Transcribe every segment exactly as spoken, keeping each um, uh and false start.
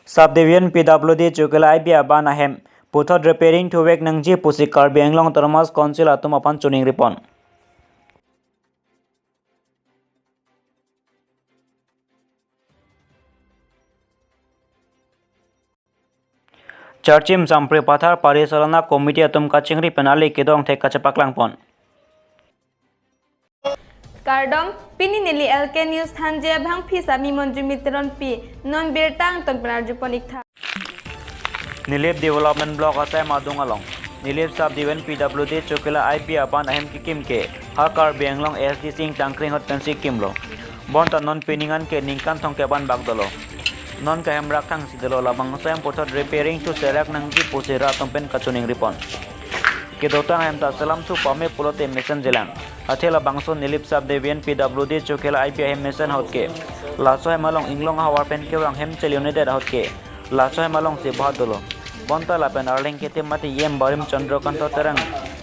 Sub Division P W D Chokihola I B aban ahem puthot repairing thuvek nangji pusi Karbi Anglong Autonomous Council atum aphan choningri pon. Charchim Sampre Pathar Parichalona Committee atum kachingri pen ali kedong thek kachepaklang pon. Kardom, pini neli L K News thanji abangpi sami Monjumi Teronpi, non birta angton pen arjupon iktha. Nilip Development Block asai madung along Nilip Sub Division P W D Chokihola I B aban ahem kekim ke ha Karbi Anglong A S D C ingtang kre hot pensi kimlo. Bonta non pining an ke ningkan thomkep an bak dolo. Non ke hem rak thangsi dolo, labangso hem puthot repairing thu serak nangji pusi rat atum pen kachoningri pon. Kedotang ahem ta selam thu pame pulote mesenjilang. Athe labangso Nilip Sub Division P W D Chokihola I B ahem mesen ahut ke, laso ahem along inglong ahavar pen kevang hem cheli un-edet ahut ke, laso ahem alongsi bahat dolo. Bonta lapen arleng ketim mati E M Barim Chandra Kanta Terang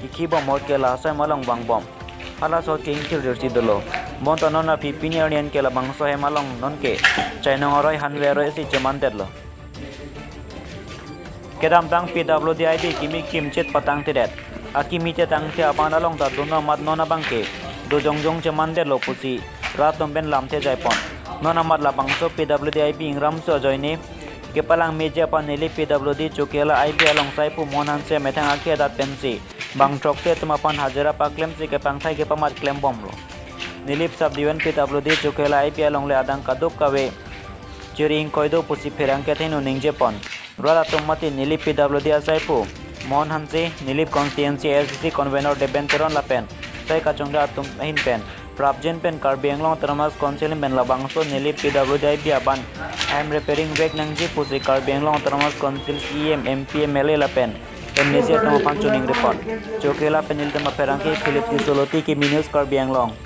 ikhi bom ahut ke laso ahem along vangbom. Halaso ahut ke ingthir jirsi dolo. Bonta non aphi pini arni an ke labangso ahem along non ke chainong aroi hanve aroi si chemandetlo. Kedamtang P W D I B kimi kimchit patangtedet. Akimi tetangte aban along ta dun amat non abang ke do jongjong chemandetlo pusi rat atum pen lamthe jaipon. Non amat labangso P W D I B ingramso ajoine kepalang meji aphan Nilip P W D Chokihola I B along saipu Mohan Hanse methang akhei adat pensi bang throkte atum aphan hajira paklemsi kepangthai kepamat klembomlo. Nilip Sub Division P W D Chokihola I B alongle adang kadokave chiri ingkoi do pusi pherangke athengno ningjepon. Rat atum mati Nilip P W D asaipu Mohan Hanse, Nilip Constituency A S D C Convenor Deben Teron lapen sai kachongda atum ahin pen prapjin pen Karbi Anglong Autonomous Council ahin pen labangso Nilip P W D I B aban ahem repairing vek nangji pusi Karbi Anglong Autonomous Council C E M, M P, M L A lapen M A C atum aphan choningri pon. Chokihola pen nelitum apherangke Philip Tisso Loti, Kimi News, Karbi Anglong.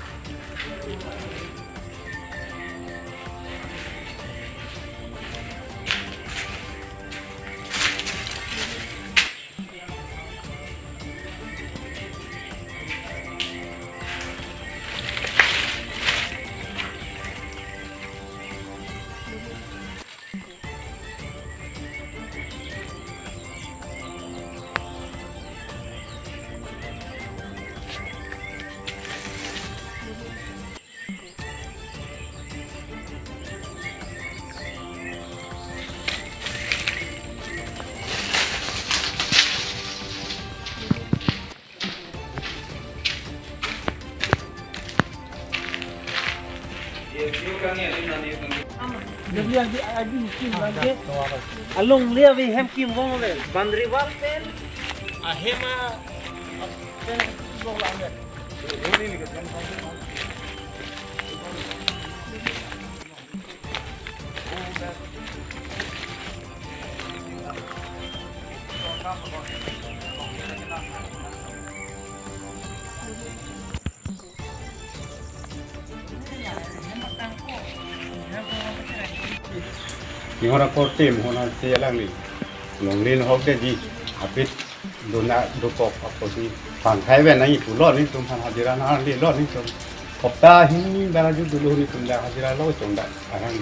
Alongle ave hem kimvong le, boundary wall pen. Ahem a, pen vong la ave. Nihora korte mohona se alangli longlin hok de di apit dona dokok apotsi pangkhai ven nangji pulo, netum aphan hajira nanglelo netum. Hopta hini bara ju dulu netum dak hajira lo chongda arang.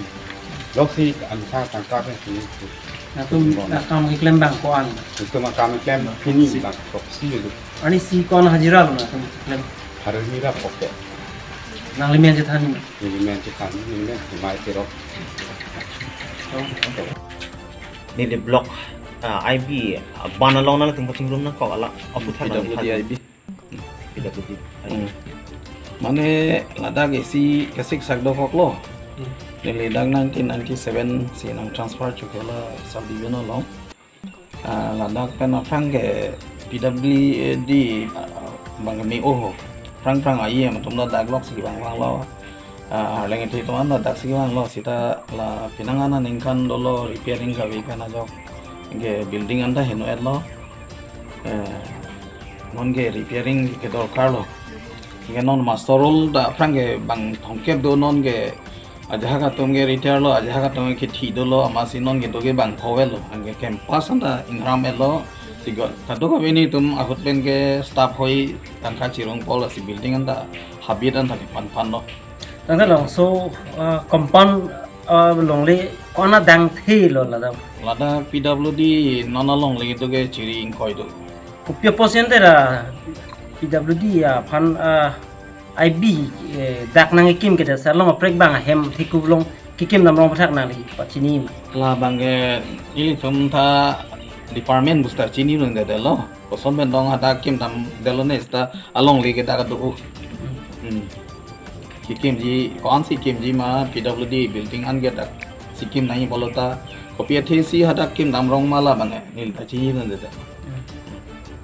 Loksi amsa tangka pen sini. Latum akam keklem abang ko-an? Netum akam keklem pini bang koksi itu. Ani si ko-an hajira lo latum keklem? Harus mira poke. Nangli men chethan? Neli men chethan, neli men chethan mai terok. Neli block, ah, I B, ah, aban along nangtum kachingrum nangkok ala aphuthak nangthan. P W D I B. P W D. Hmm. Mane ladak isi kesik sak dokoklo. Hmm. Neli dak nineteen ninety-seven si nang transfer Chokihola sub division along. Ah, ladak pen aphrang ke P W D, ah, abang me-o ho. Aphrang aphrang aye atum ladak lok si vang vanglo. Ah, arleng ethe atum an ladak si vanglo, seta la penang an aningkan dolo repairing kave pen ajok ke building an ta heno-etlo. Eh, non ke repairing ke dorkarlo. Ke non master roll ta aphrang ke bang thomkep do, non ke ajahak atum ke retire lo, ajahak atum ke thi dolo, amatsi non ke do ke bang thowetlo, anke campus an ta ingram-etlo, sigot. Kadokave netum ahut pen ke staff hoi tangka chirung pol asi building an ta habit an ta kepan panlo. Tangka labangso, ah, compound, ah, longle Ko-an adang thelo ladak? Ladak P W D non alongle kedo ke chiri ingkoi do. Kopi apotsi ante ra P W D aphan, ah, I B, eh, dak nangkekim kedet si along aprek abang ahem thekup along kekim dam rong aphuthak nangli pachini ma? Labang ke ilitum ta department pu seta chinidunde detlo. Koson pen dong hadak kim damdetlo ne seta alongle ke dak do. Hmm. Kekimji, ko-ansi kimji ma P W D building an ke dak si kim nangji pulo ta, kopi athe si hadak kim dam rong ma labang ke neli ta chinidunde det.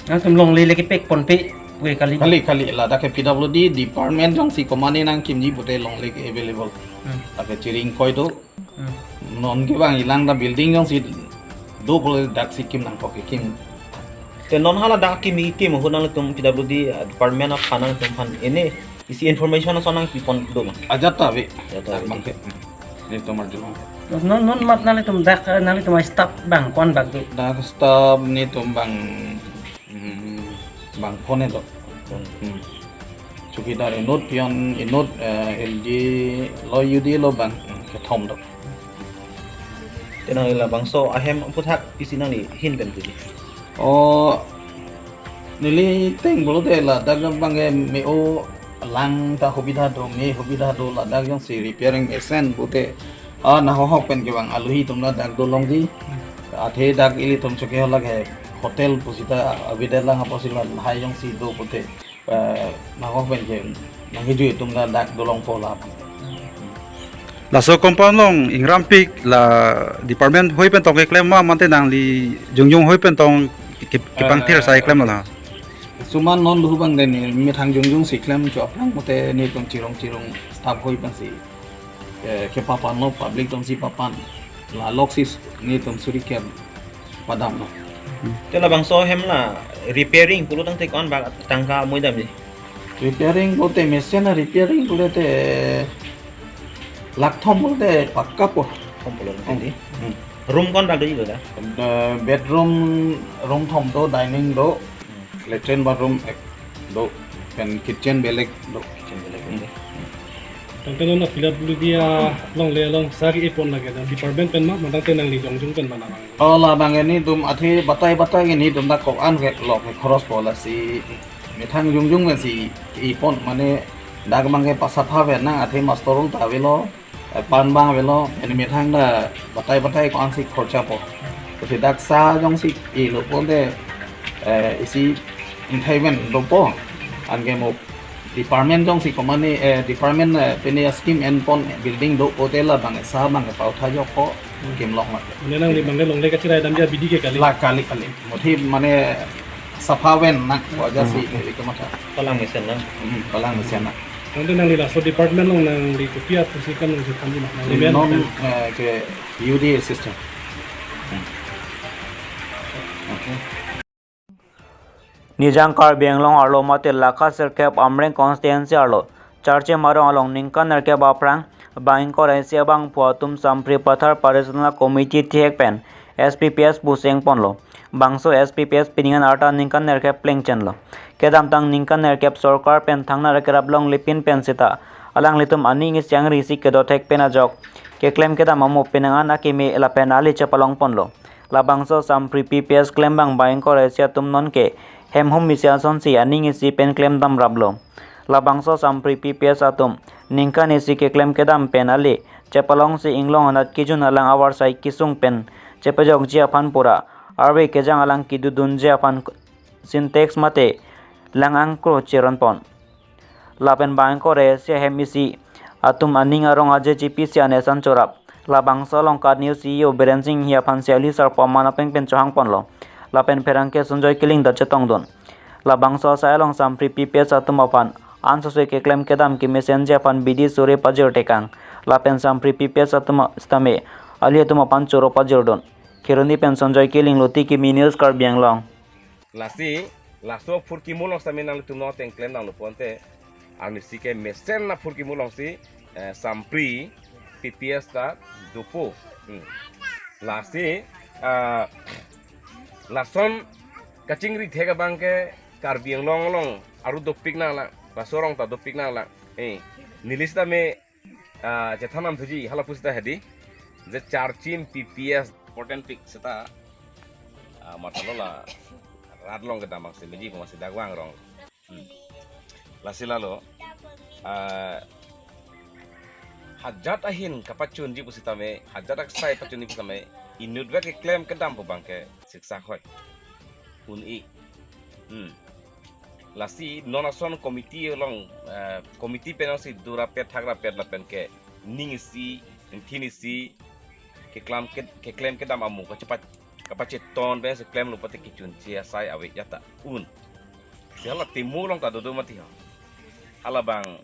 Nangtum longle le kepek ponpe pu kali? Kali, kali, ladak ke P W D department jongsi komane nangkimji pute longle ke available. Hmm. Lake chiri ingkoi do. Hmm. Non ke bang ilang ta building jongsi do pulo dak si kim nangkok kekim. Te non hala dak kimi kim ahut nangtum P W D department aphan nangtum aphan ini isi information ason nangpi pon do ma? Ajat ta ave. Ajat ta ave. Dak bang ke. Nelitum arjulong. Non, non mat nanglitum dak, nanglitum staff bang ko-an bak do? Dak staff netum bang, hmm, bang phone do. Hmm. Chowkidar inut, peon inut, eh, L D lo, U D lo bang, hmm, kethom do. Te nangli labangso ahem aphuthak isi nangli ahin pen puji? Oh, neli ateng pulote ladak bang ke me-o lang ta hubidha do, me hubidha do, ladak jongsi repairing mesen pute, ah, nahokok pen ke bang aluhi atum ladak dolongji. Athe dak ilitum choke hala ke hotel pu seta avedet lang apotsi lahai jongsi do pute, eh, nahokok pen ke nangkejui atum ladak dolongpo la. Laso compound along ingrampik la department hoi pen tong keklem ma mate nangli jongjong hoi pen tong ke-, kepangthir, eh, sai klem la? Suman non duhu bang de ne methang jongjong si klem cho aphrang pute netum chirong chirong staff hoi pensi, eh, kepapanlo, public atum si papan. La lok si netum suri ke padamlo. Hmm. Te labangso ahem la repairing pulo tangte ko-an bak tangka amoi damji? Repairing pute mesen a repairing pulote lakh thom pulote pakka po. Thom pulo. Hmm. Tangte di. Hmm. Room ko-an bak doji lo dak? Eh, bedroom room thom do, dining do, hmm, latrine bathroom ek do, pen kitchen belek do. Kitchen belek do. Hmm. Tangte non P W D alongle along sa ke-e pon lake dak department pen ma, ma tangte nangli jongjong pen ma labang? Oh, labang ke netum athe batai batai ke netum dak ko-an ke lok ke khoros po, lasi methang jongjong pensi e pon, mane dak bang ke pasapha pen nang athe master room ta avelo, eh, pan bang avelo, pen methang ta batai batai ko-ansi khorcha po. Lasi dak sa jongsi elo pute, eh, isi ingthai pen dopo. Anke mo department jongsi komane, eh, department, eh, pine scheme en pon building do pute labang sa bang ke pautha jokpo, hmm, kimlong la. Mane nangli bang ke longle kachirai damji abidi ke kali? La kali, kali. Mothi mane sapha pen nang, ko ajat si, hmm, neli kematha. Palang mesen nang. Hmm, palang mesen nang. Tangte nangli laso department along nangli kopi apusi kam nangji thanji ma? Nangli men non, pen, eh, ke U D system. Hmm. Okay. Nijang Karbi Anglong arlo mate lakha sirkep Amreng constituency arlo Charche Marong along ningkan nerkep aphrang bang ingkoi ra isi abangphu atum Sampri Pathar Parisarna Committee thihek pen S P P S pu seng ponlo. Bangso S P P S pining an arta ningkan nerkep plengchenlo. Kedamtang ningkan nerkep sorkar pen thangnat akerap longle pin pen seta alanglitum aning isi angri isi kedo thek pen ajok keklem kedam amo penang an akeme lapen ali chepalong ponlo. Labangso Sampri P P S klembang bang ingkoi ra isi atum nonke hem hum isi asonsi aning isi pen klem damraplo. Labangso Sampri P P S atum ningkan isi keklem kedam pen ali chepalongsi inglong anat kejun alang avarsai kesung pen chepajokji aphan pura arve kejang alang kedodunji aphan Sintex mate lang angkro cheron pon. Lapen bang ingkoi ra isi ahem isi atum aning arong aje chipisi anesan chorap. Labangso along KAT News C E O Biren Singhi aphansi ali sarpo aman apeng pen chohang ponlo. Lapen pherangke Sonjoy Killing ta chetongdun. Labangso asai along Sampri P P S atum aphan ansose keklem kedam kemesenji aphan bidi suri pajir tekang. Lapen Sampri P P S atum sitame ali atum aphan choro pajirdun. Kheroni pen Sonjoy Killing, Luti Kimi News, Karbi Anglong. Lasi, laso phurkimo along sitame nanglitum non ateng klem nanglo ponte, arnisi kemesen na phurkimo alongsi, eh, Sampri P P S ta dopo. Hmm. Lasi, ah, lason kachingri thek abang ke Karbi Anglong along arlo dopik nanglang, laso arong ta dopik nanglang. Eh, neli sitame ah, chethan nangthuji, hala pusita hedi. Je Charchim P P S important pic seta, ah, matalola rat along kedam abangsi meji abangsi dak vang rong. Hmm. Lasi lalo, ah, hajat ahin kapachunji pusitame, hajat aksai pachunji pusitame, inutvet keklem kedam pu abangke siksak hoi. Un-e. Hmm. Lasi non ason committee along, eh, committee pen alongsi durapet thakrapet lapen ke ning isi, ingthin isi, keklam ke, keklem kedam amu kachepa, kapacheton pensi klemlo pute kechunche asai ave jata un. Si hala temu along ta dodo mati ha. Halabang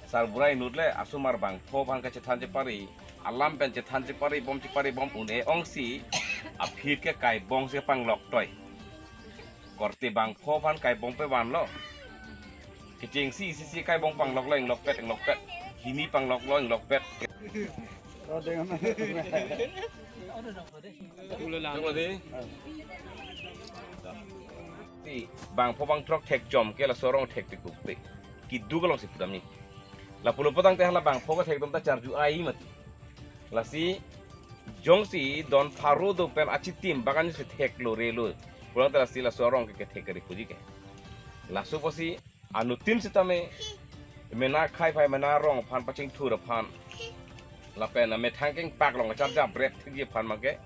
sarbura inut le asomar bangpho aphan kachethan chepari, alam pen chethan chepari bom chepari bom un-e ongsi, aphi ke kaibong si panglok toi. Korte bangpho aphan kaibong pe vanlo. Kechengsi isi si kaibong pangloklo inglokpet inglokpet. Hini pangloklo inglokpet. Chunglo di. Si bangpho bangthrok thekchom ke laso arong thekpikukpe. Keduk alongsi pudamji. Lapulo putangte hala bangpho kethekdam ta charju ai mati. Lasi jongsi don pharo do pen achitim bagan si theklo relo. Pulotangte lasi laso arong ke kethek kari puji ke. Laso pusi anuttin sitame mena khei phai mena rong aphan pachingthur aphan. Lapen amethang kengpak along charjap rep thekji aphan abangke.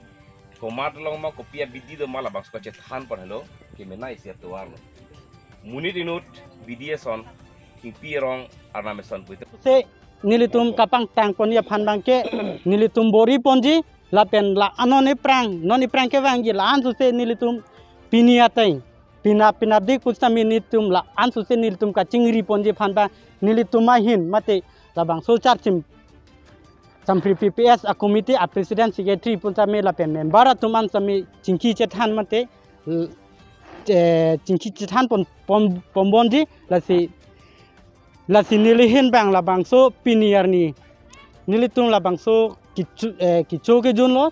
Komat along ma kopi abidi do ma labangso kachethan pon helo. Kemena isi atovarlo. Monit inut bidi ason Kingpi arong arnam eson puite. Se nelitum kapangtang ponji aphan abangke nelitum bor-i ponji lapen la-an non ephrang, non ephrang kevangji la-an suse nelitum pini ateng. Pina pina dik pusitame nelitum la-an suse nelitum kachingri ponji aphan abang nelitum ahin mate labangso Charchim Sampri P P S a committee a president secretary pusitame lapen member atum an sitame chingki chethan mate, eh, chingki chethan pon, pon, ponbomji lasi, lasi neli ahin abang labangso pini arni nelitum labangso kecho, eh, kecho kejunlo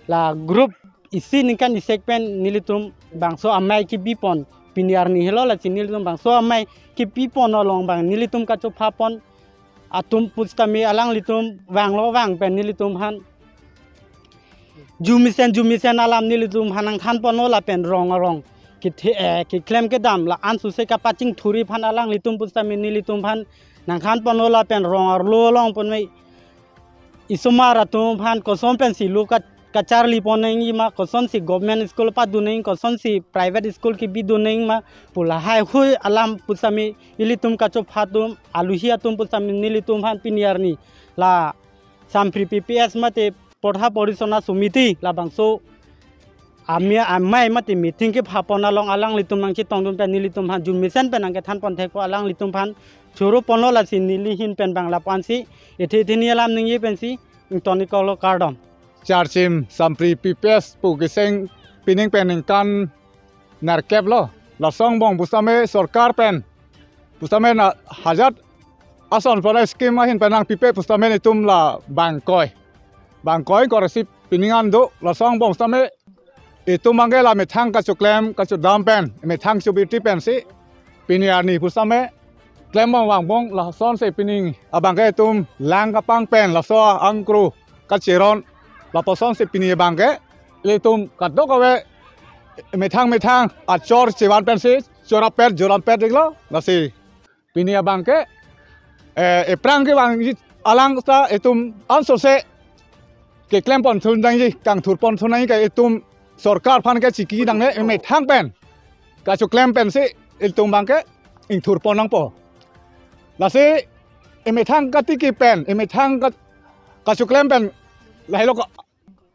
la group isi ningkan isek pen nelitum bangso amei kepi pon pini arni helo lasi nelitum bangso amei kepi pon along abang nelitum kachopha pon atum pusitame alanglitum vanglo vang pen nelitum aphan jumisen jumisen alam nelitum aphan nangthan ponlo lapen rong arong kethe, eh, keklem kedam la-an suse kapachingthurji aphan alanglitum pusitame nelitum aphan nangthan ponlo lapen rong arlo along pon mei isomar atum aphan koson pensi lo ka, kacharli pon nangji ma, kosonsi government school padun nang, kosonsi private school kebidun nang ma pu lahai hui alam pusitame ilitum kachopha atum, aluhi atum pusitame nelitum aphan pini arni la Sampri P P S mate Portha Porichalona Somiti labangso amei, amei mate meeting kepha pon along alanglitum nangchetongdun pen nelitum aphan jumisen pen nangkethan pon thekpo alanglitum aphan choro ponlo lasi neli ahin pen abang lapu-ansi ethe ethe ni alam ningje pensi ington-iklo, kardom. Charchim Sampri P P S pu keseng pining pen ningkan nerkep lo. Laso angbong pusitame sorkar pen pusitame na hajat ason pora scheme ahin pen nangpipe pusitame itum la bangkoi. Bangkoi korsi pining an do laso angbong pusitame itum abangke la methang kachoklem kachodam pen, methang chobiti pensi pini arni pusitame klembom vangbom lasonsi pining abangke itum lang kapang pen laso angkru kacheron lapusonsi pini abangke ilitum kadokave methang methang achor chevan pensi chorapet jorampet iklo lasi pini abangke, eh, ephrang kevangji alang ta itum ansose keklem pon thu nangji, kangthur pon thu nangji ke itum sorkar aphan ke chiki nangne emethang pen kachoklem pensi itum abangke ingthur pon nangpo. Lasi emethang katiki pen, emethang ka, kachoklem pen lahelo ka,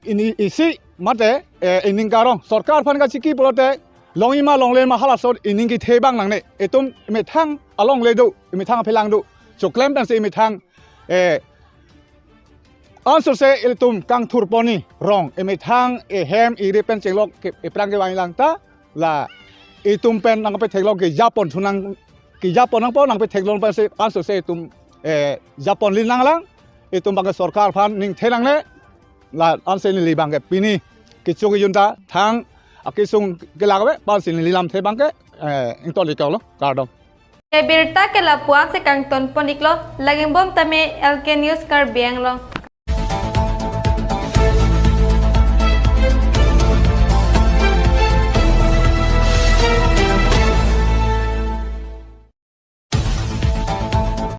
ini isi mate, eh, ining karong sorkar aphan kachiki pulote longji ma longle ma halaso ining kethe abang nangne. Itum emethang alongle do, emethang aphelang do. Choklem pensi emethang, eh, ansose ilitum kangthur ponji rong emethang ehem iri pen chenglok ke ephrang kevangji alang ta la itum pen nangpetheklong keja pon thu nang, keja pon nangpo, nangpetheklong pensi ansose itum, eh, ja ponji nanglang, itum abangke sorkar aphan ningthe nangne, la-ansi neli abangke pini kecho kejun ta thang akesung kelak ave pensi neli lamthe abangke, eh, ington-iklo, kardom. Ebirta ke lapu-ansi kangton pon-iklo, lagingbom tame L K News Karbi Anglong.